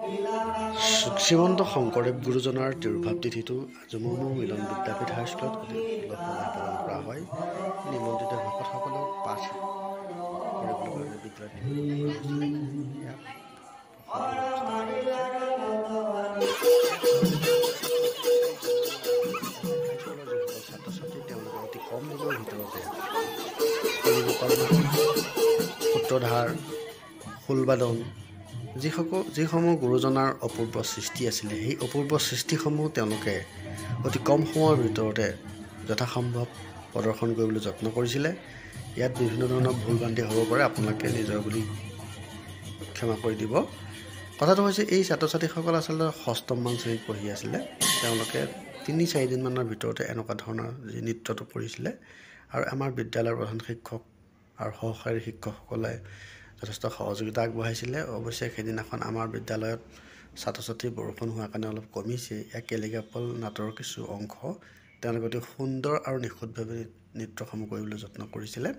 শ্ৰীমন্ত শংকৰদেৱ গুৰুজনাৰ তিৰোভাৱ তিথিটো জুমুৰমুৰ মিলন বিদ্যাপীঠ হাইস্কুলত অতি উল্লাসভাৱে পালন কৰা হয়। নিমন্ত্ৰিত ভকতসকলক পাঠ কৰিবলৈ কাৰণে বিদ্যালয়ত হাইস্কুলৰ যিসকল ছাত্ৰ ছাত্ৰী তেওঁলোকে অতি কম দিনৰ ভিতৰতে সূত্ৰধাৰ, খোলবাদন, যিসমূহ গুৰুজনাৰ অপূৰ্ব সৃষ্টি আছিলে, সেই অপূৰ্ব সৃষ্টিসমূহ তেওঁলোকে অতি কম সময়ৰ ভিতৰতে যথাসম্ভৱ প্ৰদৰ্শন কৰিবলৈ যত্ন কৰিছিলে। ইয়াত বিভিন্ন ধৰণৰ ভুল ভ্ৰান্তি হ'ব পাৰে, আপোনালোকে নিজৰ বুলি ক্ষমা কৰি দিব। কথাটো হৈছে, এই ছাত্ৰ ছাত্ৰীসকল আচলতে ষষ্ঠমমান শ্ৰেণীত পঢ়ি আছিলে। তেওঁলোকে 3-4 দিনমানৰ ভিতৰতে এনেকুৱা ধৰণৰ যি নৃত্যটো কৰিছিলে আৰু আমাৰ বিদ্যালয়ৰ প্ৰধান শিক্ষক আৰু সহকাৰী শিক্ষকসকলে যথেষ্ট সহযোগিতা আগবঢ়াইছিলে। অৱশ্যে সেইদিনাখন আমাৰ বিদ্যালয়ত ছাত্ৰ ছাত্ৰী বৰষুণ হোৱাৰ কাৰণে অলপ কমিছে। ইয়াৰ কেলিগাপল নাটৰ কিছু অংশ তেওঁলোকে অতি সুন্দৰ আৰু নিখুঁতভাৱে নৃত্যসমূহ কৰিবলৈ যত্ন কৰিছিলে।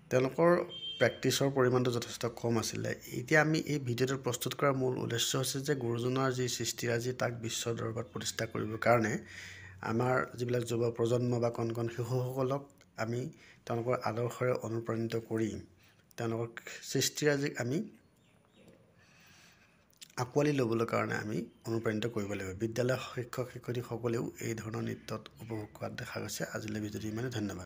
তেওঁলোকৰ প্ৰেক্টিছৰ পৰিমাণটো যথেষ্ট কম আছিলে। এতিয়া আমি এই ভিডিঅ'টো প্ৰস্তুত কৰাৰ মূল উদ্দেশ্য হৈছে যে গুৰুজনাৰ যি সৃষ্টিৰাজি তাক বিশ্ব দৰবাৰত প্ৰতিষ্ঠা কৰিবৰ কাৰণে আমাৰ যিবিলাক যুৱ প্ৰজন্ম বা কণ কণ শিশুসকলক আমি তেওঁলোকৰ আদৰ্শৰে অনুপ্ৰাণিত কৰি তেওঁলোকৰ সৃষ্টিৰাজিক আমি আঁকোৱালি ল'বলৈ কাৰণে আমি অনুপ্ৰাণিত কৰিব লাগিব। বিদ্যালয়ৰ শিক্ষক শিক্ষয়িত্ৰীসকলেও এই ধৰণৰ নৃত্যত উপভোগ কৰাত দেখা গৈছে। আজিলৈ ভিডিঅ'টো ইমানেই, ধন্যবাদ।